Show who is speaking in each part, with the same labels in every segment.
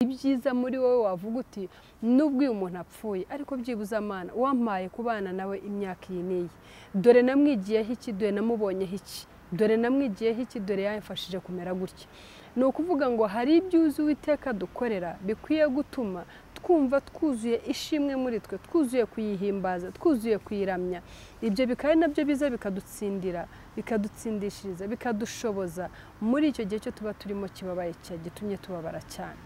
Speaker 1: Ibyiza muri wowe wavuga uti nubwo uyu muntu apfuye ariko byibuze Mana wampaye kubana nawe imyaka iyi n'iyi, dore namwigiyeho iki, dore namubonyeho iki, dore namwigiyeho iki, dore yamfashije kumera gutya. Ni ukuvuga ngo hari ibyo uzi Uwiteka dukorera bikwiye gutuma twumva twuzuye ishimwe muri twe, twuzuye kuyihimbaza, twuzuye kuyiramya. Ibyo bikaba ari nabyo biza bikadutsindira, bikadutsindishiriza, bikadushoboza muri icyo gihe cyo tuba turimo kibabaye gitumye tubabara cyane.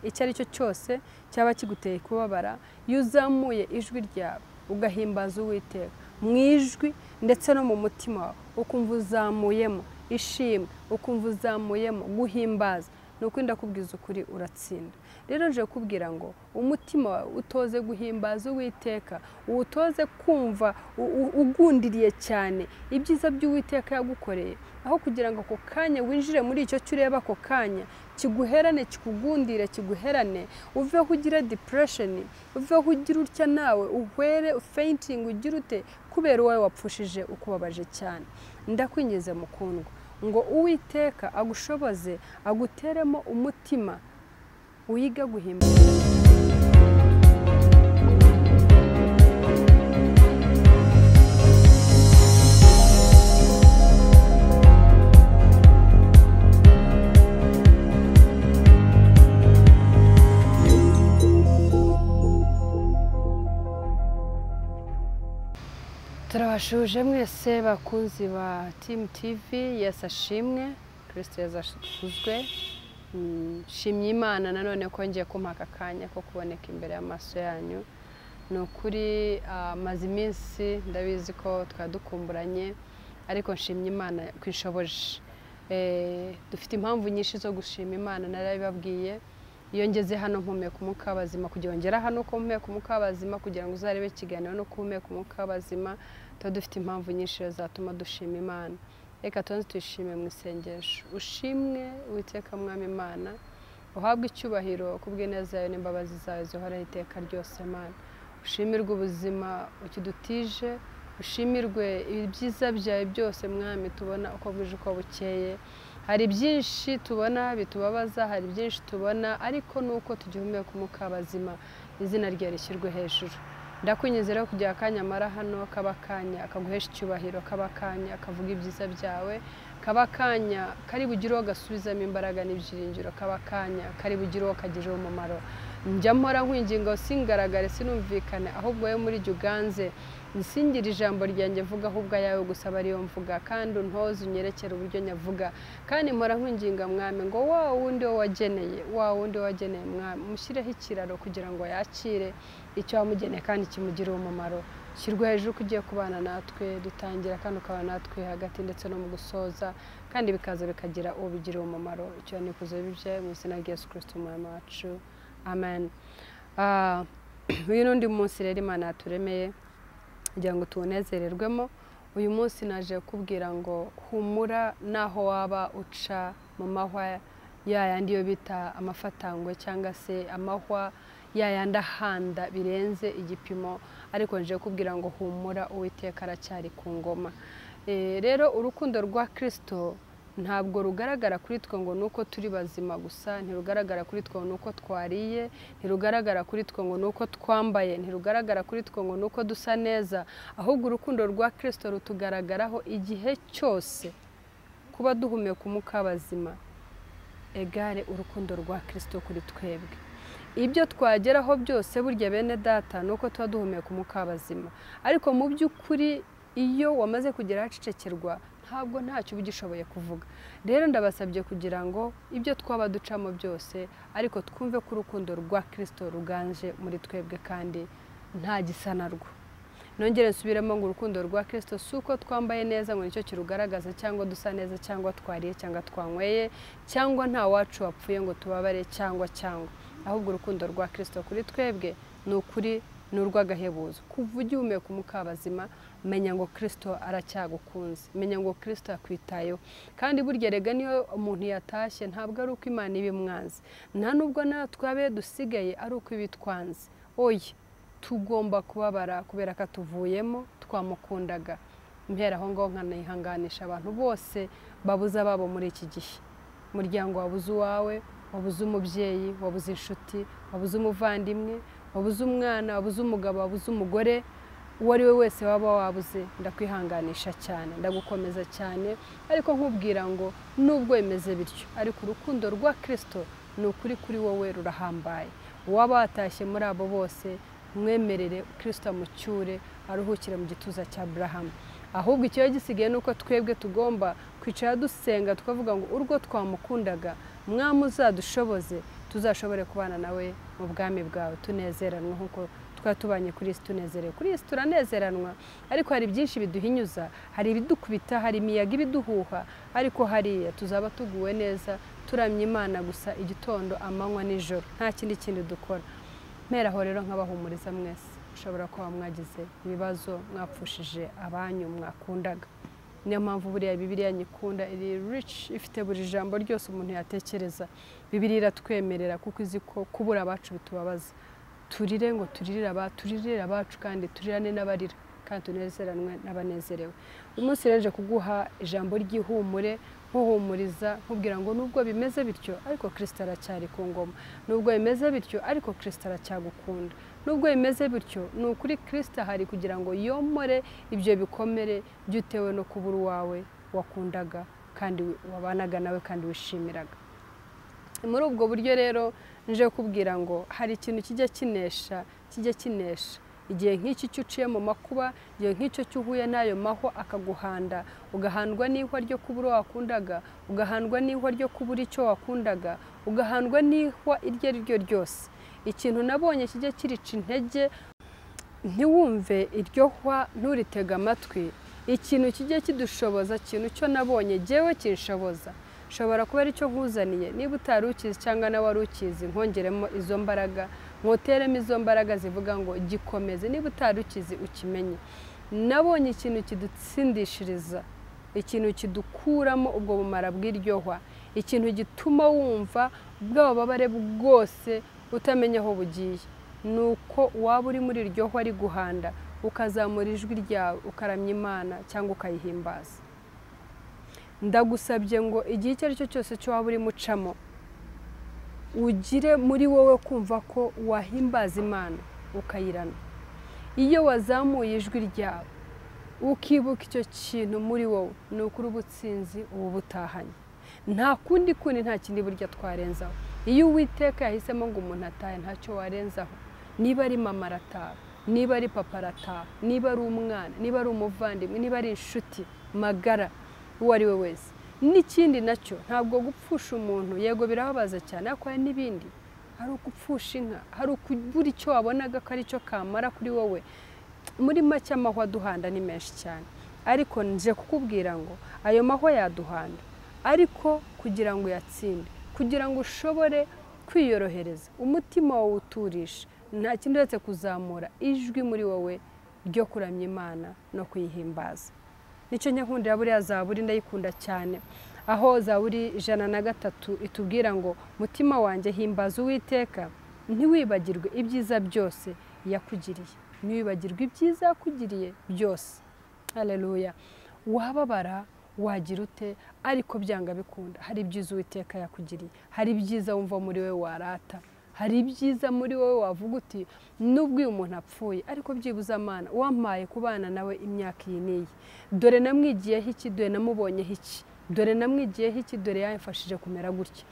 Speaker 1: Icyo ari cyo cyose cyaba kiguteye kubabara, iyo uzamuye ijwi ryawe ugahimbaza Uwiteka mu ijwi ndetse no mu mutima wawe, ukumva uzamuyemo ishimwe, ukumva uzamuyemo guhimbaza, ni uko ndakubwiza ukuri uratsinda. Rero nje kubwira ngo umutima wawe utoze guhimbaza Uwiteka, uwutoze kumva ugundiriye cyane ibyiza by'Uwiteka yagukoreye, aho kugira ngo ako kanya winjire muri icyo cyo ureba ako kanya kiguherane, kikugundire, kiguherane, uveho ugira depression, uveho ugira utya nawe uhwere fainting, ugira ute kubera uwawe wapfushije ukubabaje cyane. Ndakwinginze mukundwa ngo Uwiteka agushoboze, aguteremo umutima wiga guhimbaza. Turabashuje mwese bakunzi ba Team TV, Yesu ashimwe, Kristo Yesu akuzwe. Nshimye Imana nanone ko ngiye kumpa aka kanya ko kuboneka imbere y'amaso yanyu. Ni ukuri maze iminsi ndabizi ko twadukumburanye, ariko nshimye Imana ko inshoboje. Dufite impamvu nyinshi zo gushima Imana, narabibabwiye. Iyo ngeze hano mpumeka umwuka w'abazima, kugira ngo ngere hano ko mpumeka umwuka w'abazima, kugira ngo uzarebe ikiganiro no kuhumeka umwuka w'abazima, tuba dufite impamvu nyinshi zatuma dushima Imana. Reka tubanze tuyishime mu isengesho. Ushimwe Uwiteka Mwami Imana, uhabwe icyubahiro kubw'ineza yawe n'imbabazi zawe zihoraho iteka ryose. Mana, ushimirwe ubuzima ukidutije, ushimirwe ibyiza byawe byose Mwami tubona uko bwije uko bukeye. Hari byinshi tubona bitubabaza, hari byinshi tubona, ariko nuko tugihumeka umwuka w'abazima, izina ryawe rishyirwe hejuru. Ndakwinginze rero kugira akanya mara hano, kaba akanya akaguhesha icyubahiro, kaba akanya akavuga ibyiza byawe, kaba akanya kari bugire uwo gasubizamo imbaraga n'ibyiringiro, kaba akanya kari bugire uwo kagirira umumaro. Njya mpora nkwinginga singaragare sinumvikane, ahubwo wowe muri jye uganze, nsingire ijambo ryanjye mvuga ahubwo ayawe gusa aba ariyo mvuga, kandi untoze unyerekere uburyo nyavuga. Kandi mpora nkwinginga Mwami ngo wa wundi wageneye, wa wundi wageneye Mwami, mushyireho ikiraro kugira ngo yakire icyo wamugeneye kandi kimugirire umumaro. Shyirwa hejuru ko ugiye kubana natwe dutangira, kandi ukaba natwe hagati ndetse no mu gusoza, kandi bikaza bikagira uwo bigirira umumaro. Icyo nikuzo bibye mu izina rya Yesu Kristo Umwami wacu, amen. Uyu n'undi munsi rero Imana yaturemeye kugira ngo tuwunezererwemo. Uyu munsi naje kubwira ngo humura, naho waba uca mu mahwa yayandi yo bita amafatangwe, cyangwa se amahwa yayandi ahanda birenze igipimo, ariko nje kubwira ngo humura, Uwiteka aracyari ku ngoma. Rero urukundo rwa Kristo ntabwo rugaragara kuri twe ngo nuko turi bazima gusa, ntirugaragara kuri twe ngo nuko twariye, ntirugaragara kuri twe ngo nuko twambaye, ntirugaragara kuri twe ngo nuko dusa neza, ahubwo urukundo rwa Kristo rutugaragaraho igihe cyose kuba duhumeka umwuka w'abazima, egare urukundo rwa Kristo kuri twebwe. Ibyo twageraho byose burya bene data nuko tuba duhumeka umwuka w'abazima, ariko mu by'ukuri iyo wamaze kugera ahacecekerwa ntabwo ntacyo uba ugishoboye kuvuga. Rero ndabasabye kugira ngo ibyo twaba ducamo byose, ariko twumve ko urukundo rwa Kristo ruganje muri twebwe kandi nta gisa narwo. Nongere nsubiremo ngo urukundo rwa Kristo si uko twambaye neza ngo nicyo kirugaragaza, cyangwa dusa neza, cyangwa twariye, cyangwa twanyweye, cyangwa nta wacu wapfuye ngo tubabare, cyangwa ahubwo urukundo rwa Kristo kuri twebwe ni ukuri, ni urw'agahebuzo. Kuva ugihumeka umwuka w'abazima, menya ngo Kristo aracyagukunze, menya ngo Kristo akwitayeho. Kandi burya rega niyo umuntu yatashye ntabwo ari uko Imana ibimwanze, nta nubwo natwe abe dusigaye ari uko ibitwanze. Oya, tugomba kubabara kubera ko atuvuyemo twamukundaga. Mpera aho ngaho nkanihanganisha abantu bose babuze ababo muri iki gihe. Umuryango wabuze uwawe, wabuze umubyeyi, wabuze inshuti, wabuze umuvandimwe, wabuze umwana, wabuze umugabo, wabuze umugore, uwo ari we wese waba wabuze, ndakwihanganisha cyane, ndagukomeza cyane, ariko nkubwira ngo nubwo bimeze bityo, ariko urukundo rwa Kristo ni ukuri kuri wowe rurahambaye. Uwaba watashye muri abo bose, mwemerere Kristo amucyure, aruhukire mu gituza cya Aburahamu. Ahubwo icyo gisigaye ni uko twebwe tugomba kwicara dusenga tukavuga ngo urwo twamukundaga, Mwami uzadushoboze tuzashobore kubana nawe mu bwami bwawe, tunezeranwa nk'uko twari tubanye kuri isi tunezerewe. Kuri isi turanezeranwa, ariko hari byinshi biduhinyuza, hari ibidukubita, hari imiyaga ibiduhuha, ariko hariya tuzaba tuguwe neza, turamya Imana gusa igitondo, amanywa n'ijoro, nta kindi kintu dukora. Mpera aho rero nkabahumuriza mwese, ushobora kuba mwagize ibibazo, mwapfushije abanyu mwakundaga. Niyo mpamvu buriya Bibiliya nyikunda, iri rich, ifite buri jambo ryose umuntu yatekereza. Bibiliya iratwemerera kuko izi ko kubura abacu bitubabaza. Turire ngo turirire abacu, kandi turirane n'abarira, kandi tunezeranwe n'abanezerewe. Uyu munsi rero nje kuguha ijambo ry'ihumure, nkuhumuriza, nkubwira ngo nubwo bimeze bityo ariko Kristo aracyari ku ngoma, nubwo bimeze bityo ariko Kristo aracyagukunda, nubwo bimeze bityo ni ukuri Kristo ahari kugira ngo yomore ibyo bikomere byutewe no kubura uwawe wakundaga kandi wabanaga nawe kandi wishimiraga. Muri ubwo buryo rero nje kubwira ngo hari ikintu kijya kinesha, kijya kinesha igihe nk'iki cyo uciye mu makuba, igihe nk'icyo cyuhuye n'ayo mahwa akaguhanda, ugahandwa n'ihwa ryo kubura wakundaga, ugahandwa n'ihwa ryo kubura icyo wakundaga, ugahandwa n'ihwa iryo ari ryo ryose. Ikintu nabonye kijya kirica intege, ntiwumve iryo hwa, nturitega amatwi. Ikintu kijya kidushoboza, ikintu cyo nabonye jyewe kinshoboza, shobora kuba aricyo nkuzaniye, niba utari ukizi cyangwa nawe wari ukizi, nkongeremo izo mbaraga, nkoteremo izo mbaraga zivuga ngo gikomeze, niba utari ukizi ukimenye. Nabonye ikintu kidutsindishiriza, ikintu kidukuramo ubwo bumara bw'iryohwa, ikintu gituma wumva bwa bubabare bwose utamenya aho bugiye, nuko waba uri muri iryo hwa riguhanda, ukazamura ijwi ryawe, ukaramya Imana cyangwa ukayihimbaza. Ndagusabye ngo igihe icyo ari cyo cyose cyo waba urimo ucamo, ugire muri wowe kumva ko wahimbaza Imana ukayirana. Iyo wazamuye ijwi ryawe ukibuka icyo kintu muri wowe, ni ukuri ubutsinzi ubu butahanye. Nta kundi kundi, nta kindi burya twarenzaho. Iyo Uwiteka yahisemo ngo umuntu atahe, ntacyo warenzaho. Niba ari mama arataha, niba ari papa arataha, niba ari umwana, niba ari umuvandimwe, niba ari inshuti magara, uwo ari we wese. N'ikindi nacyo, ntabwo gupfusha umuntu yego birababaza cyane, ariko hari n'ibindi. Hari ukupfusha inka, hari ukubura icyo wabonaga ko ari cyo kamara kuri wowe. Muri make amahwa aduhanda ni menshi cyane, ariko nje kukubwira ngo ayo mahwa yaduhanda, ariko kugira ngo uyatsinde, kugira ngo ushobore kwiyorohereza, umutima wawe uturisha, nta kindi uretse kuzamura ijwi muri wowe ryo kuramya Imana no kuyihimbaza. Nicyo nkundira buriya Zaburi, ndayikunda cyane, aho Zaburi 103 itubwira ngo mutima wanjye himbaza Uwiteka, ntiwibagirwe ibyiza byose yakugiriye, ntiwibagirwe ibyiza yakugiriye byose. Haleluya. Wababara wagira ute, ariko byanga bikunda hari ibyiza Uwiteka yakugiriye, hari ibyiza wumva muri we warata, hari ibyiza muri wowe wavuga uti nubwo uyu muntu apfuye ariko byibuze Mana wampaye kubana nawe imyaka iyi n'iyi, dore namwigiyeho iki, dore namubonyeho iki, dore namwigiyeho iki, dore yamfashije kumera gutya.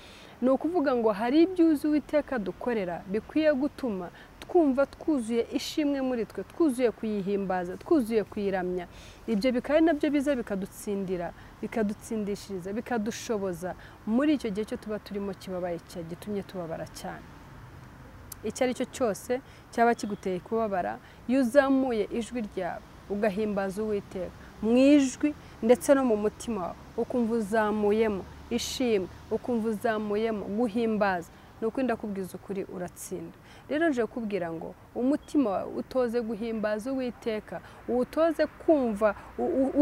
Speaker 1: Ni ukuvuga ngo hari ibyo Uwiteka dukorera bikwiye gutuma twumva twuzuye ishimwe muri twe, twuzuye kuyihimbaza, twuzuye kuyiramya. Ibyo bikaba nabyo biza bikadutsindira, bikadutsindishiriza, bikadushoboza muri icyo gihe cyo tuba turimo kibabaye, gitumye tubabara cyane. Icyo ari cyo cyose cyaba kiguteye kubabara, iyo uzamuye ijwi ryawe ugahimbaza Uwiteka mu ijwi ndetse no mu mutima wawe, ukumva uzamuyemo ishimwe, ukumva uzamuyemo guhimbaza, ni uko ndakubwiza ukuri uratsinda. Rero nje kubwira ngo umutima wawe utoze guhimbaza Uwiteka, utoze kumva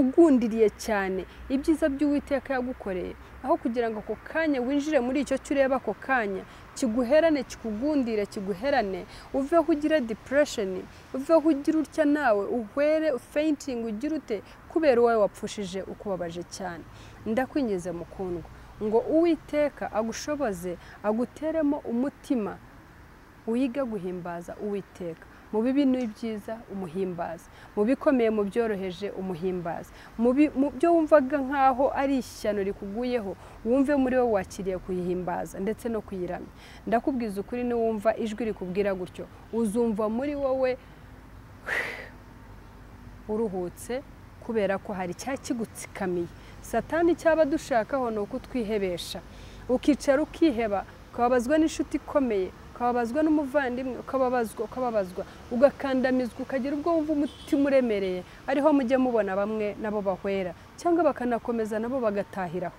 Speaker 1: ugundiriye cyane ibyiza by'Uwiteka yagukoreye, aho kugira ngo ako kanya winjire muri icyo cyo ureba ako kanya kiguherane, kikugundire, kiguherane, uveho ugira depression, uveho ugira utya nawe uhwere fainting, ugira ute kubera uwawe wapfushije ukubabaje cyane. Ndakwingize mukundwa, ngo Uwiteka agushoboze, aguteremo umutima wiga guhimbaza Uwiteka. Mu bibi n'ibyiza umuhimbaza, mu bikomeye mu byoroheje umuhimbaza, mu byo wumvaga nkaho ari ishyano rikuguyeho wumve muri wowe wakiriye kuyihimbaza ndetse no kuyiramya. Ndakubwiza ukuri, niwumva ijwi rikubwira gutyo uzumva muri wowe uruhutse, kubera ko hari icyakigutsikamiye. Satani cyaba dushakaho ni ukutwihebesha, ukicara ukiheba, ukababazwa n'inshuti ikomeye, ukababazwa n'umuvandimwe, ukababazwa, ugakandamizwa, ukagira ubwo wumva umutima uremereye. Ariho mujye mubona bamwe nabo bahwera cyangwa bakanakomeza nabo bagatahiraho.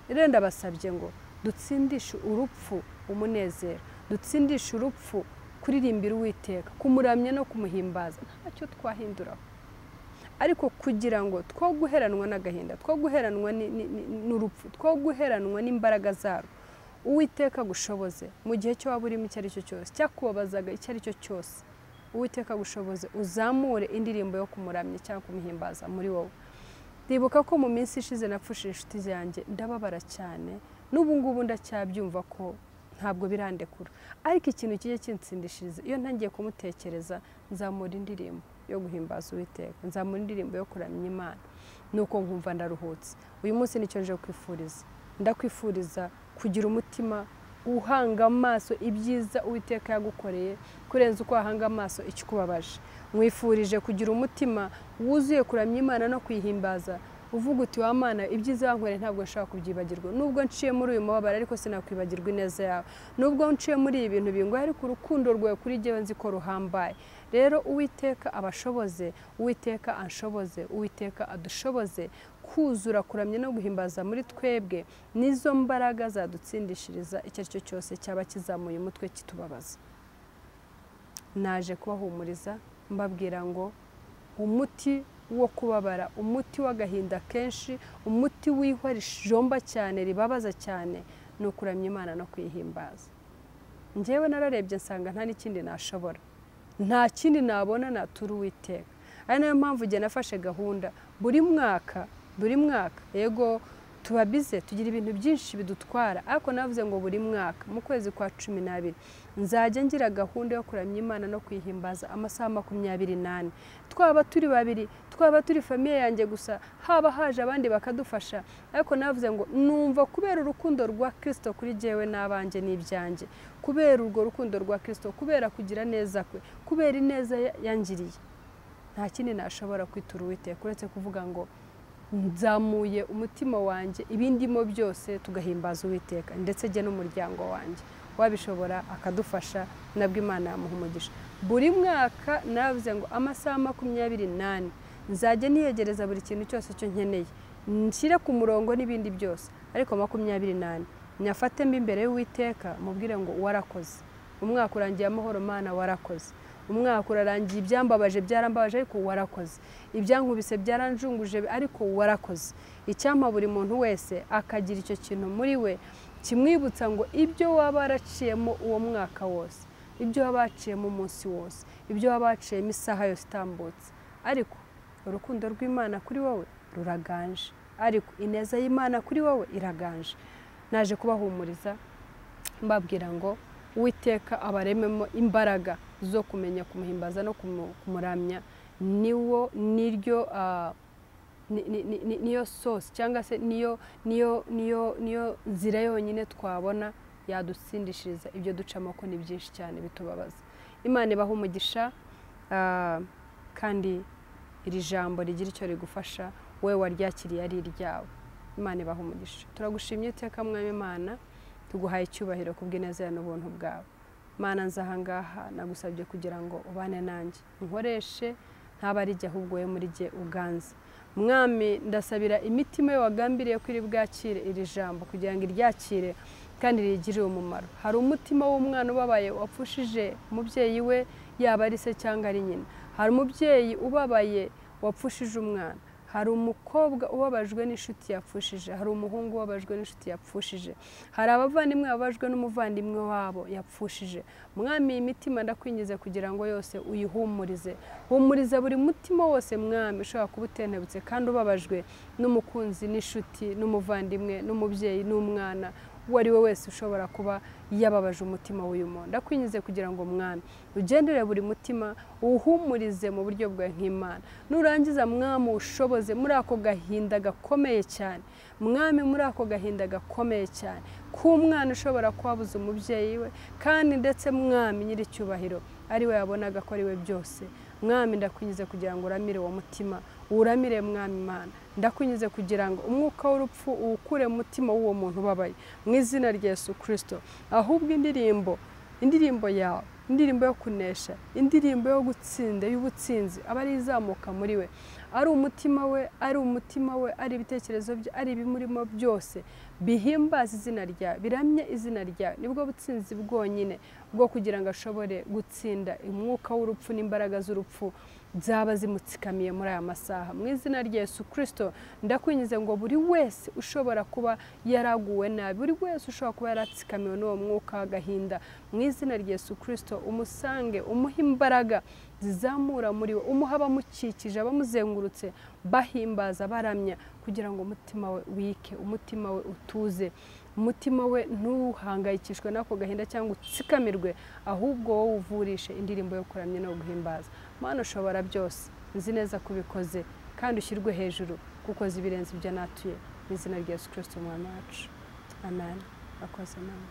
Speaker 1: Rero ndabasabye ngo dutsindishe urupfu umunezero, dutsindishe urupfu kuririmbira Uwiteka, kumuramya no kumuhimbaza. Ntacyo twahinduraho, ariko kugira ngo two guheranwa n'agahinda, two guheranwa n'urupfu, two guheranwa n'imbaraga zarwo, Uwiteka agushoboze mu gihe cyo waba urimo icyo ari cyo cyose, cyakubabazaga icyo ari cyo cyose, Uwiteka agushoboze uzamure indirimbo yo kumuramya cyangwa kumuhimbaza muri wowe. Ndibuka ko mu minsi ishize napfushije inshuti zanjye, ndababara cyane, n'ubu ngubu ndacyabyumva ko ntabwo birandekura, ariko ikintu kijye kinsindishiriza iyo ntangiye kumutekereza, nzamura indirimbo yo guhimbaza Uwiteka, nzamura indirimbo yo kuramya Imana, nuko nkumva ndaruhutse. Uyu munsi nicyo nje kwifuriza, ndakwifuriza kugira umutima uhanga amaso ibyiza Uwiteka yagukoreye kurenza uko wahanga amaso ikikubabaje. Mwifurije kugira umutima wuzuye kuramya Imana no kuyihimbaza, uvuga uti wa Mana, ibyiza wankoreye ntabwo nshobora kubyibagirwa, nubwo nciye muri uyu mubabaro ariko sinakwibagirwa ineza yawe, nubwo nciye muri ibi bintu bingoye ariko urukundo rwawe kuri jyewe nzi ko ruhambaye. Rero Uwiteka abashoboze, Uwiteka anshoboze, Uwiteka adushoboze kuzura kuramya no guhimbaza muri twebwe, nizo mbaraga zadutsindishiriza icyo ari cyo cyose cyaba kizamuye umutwe kitubabaza. Naje kubahumuriza mbabwira ngo umuti wo kubabara, umuti w'agahinda kenshi, umuti w'ihwa rijomba cyane ribabaza cyane, ni ukuramya Imana no kuyihimbaza. Njyewe nararebye nsanga nta n'ikindi nashobora, nta kindi nabona natura Uwiteka. Ari nayo mpamvu njye nafashe gahunda buri mwaka, buri mwaka, yego tuba bize tugira ibintu byinshi bidutwara, ariko navuze ngo buri mwaka mu kwezi kwa 12 nzajya ngira gahunda yo kuramya Imana no kuyihimbaza amasaha 24. Twaba turi babiri, twaba turi famiye yanjye gusa, haba haje abandi bakadufasha, ariko navuze ngo numva kubera urukundo rwa Kristo kuri jyewe n'abanjye n'ibyanjye, kubera urwo rukundo rwa Kristo, kubera kugira neza kwe, kubera ineza yangiriye, nta kindi nashobora kwitura Uwiteka uretse kuvuga ngo nzamuye umutima wanjye, ibindimo byose tugahimbaza Uwiteka, ndetse jye n'umuryango wanjye. Wabishobora akadufasha, nabwo Imana yamuha umugisha. Buri mwaka navuze ngo amasaha 24 nzajya niyegereza buri kintu cyose cyo nkeneye, nshyire ku murongo n'ibindi byose, ariko 24 nyafate mbi imbere y'Uwiteka mubwire ngo warakoze. Umwaka urangiye amahoro, Mana warakoze. Umwaka urarangiye, ibyambabaje byarambabaje ariko warakoze, ibyankubise byaranjunguje ariko warakoze. Icyampa buri muntu wese akagira icyo kintu muri we kimwibutsa ngo ibyo waba waraciyemo uwo mwaka wose, ibyo waba waciyemo umunsi wose, ibyo waba waciyemo isaha yose itambutse, ariko urukundo rw'Imana kuri wowe ruraganje, ariko ineza y'Imana kuri wowe iraganje. Naje kubahumuriza mbabwira ngo Uwiteka abarememo imbaraga zo kumenya kumuhimbaza no kumuramya. Niwo niryo niyo source cyangwa se niyo niyo niyo niyo nzira yonyine twabona yadutsindishiriza ibyo ducamo, ko ni byinshi cyane bitubabaza. Imana ibahe umugisha, kandi iri jambo rigira icyo rigufasha wowe waryakiriye ari iryawe. Imana ibahe umugisha. Turagushimye iteka Mwami Imana, tuguhaye icyubahiro kubw'ineza yawe n'ubuntu bwawe. Mana nza ahangaha nagusabye kugira ngo ubane nanjye, nkoreshe ntaba ari jye ahubwo wowe muri jye uganze. Mwami ndasabira imitima ye wagambiriye ko iri bwakire iri jambo kugira ngo iryakire kandi rigirire umumaro. Hari umutima w'umwana ubabaye wapfushije umubyeyi we, yaba ari se cyangwa ari nyina. Hari umubyeyi ubabaye wapfushije umwana. Hari umukobwa ubabajwe n'inshuti yapfushije, hari umuhungu ubabajwe n'inshuti yapfushije, hari abavandimwe bababajwe n'umuvandimwe wabo yapfushije. Mwami, iyi mitima ndakwingize kugira ngo yose uyihumurize. Humuriza buri mutima wose Mwami ushobora kuba utentebutse kandi ubabajwe n'umukunzi n'inshuti n'umuvandimwe n'umubyeyi n'umwana, uwo ari we wese ushobora kuba yababaje umutima w'uyu muntu. Ndakwingize kugira ngo Mwami ugendere buri mutima, uwuhumurize mu buryo bwawe nk'Imana. Nurangiza Mwami ushoboze muri ako gahinda gakomeye cyane, Mwami muri ako gahinda gakomeye cyane k'umwana ushobora kubabuza umubyeyi we, kandi ndetse Mwami nyiricyubahiro ari we yabonaga ko ari we byose. Mwami ndakwingize kugira ngo uramire uwo mutima, uramire Mwami Imana. Ndakwingize kugira ngo umwuka w'urupfu uwukure mu mutima w'uwo muntu ubabaye mu izina rya Yesu Kristo. Ahubwo indirimbo yawe, indirimbo yo kunesha, indirimbo yo gutsinda y'ubutsinzi aba ari izamuka muri we, ari umutima we, ari umutima we, ari ibitekerezo bye, ari ibimurimo byose bihimbaza izina ryawe, biramye izina ryawe. Nibwo butsinzi bwonyine bwo kugira ngo ashobore gutsinda umwuka w'urupfu n'imbaraga z'urupfu zaba zimutsikamiye muri aya masaha. Mu izina rya Yesu Kristo ndakwingize ngo buri wese ushobora kuba yaraguwe nabi, buri wese ushobora kuba yaratsikamiwe n'uwo mwuka w'agahinda, mu izina rya Yesu Kristo umusange, umuhe imbaraga zizamura muri we, umuhe abamukikije, abamuzengurutse bahimbaza baramya, kugira ngo umutima we wike, umutima we utuze, umutima we ntuhangayikishwe n'ako gahinda cyangwa utsikamirwe, ahubwo wowe uvurishe indirimbo yo kuramya no guhimbaza. Mana ushobora byose, nzi neza kubikoze kandi ushyirwe hejuru kuko zibirenze ibyo natuye, mu izina rya Yesu Kristo Umwami wacu. Amen. Akoze Mana.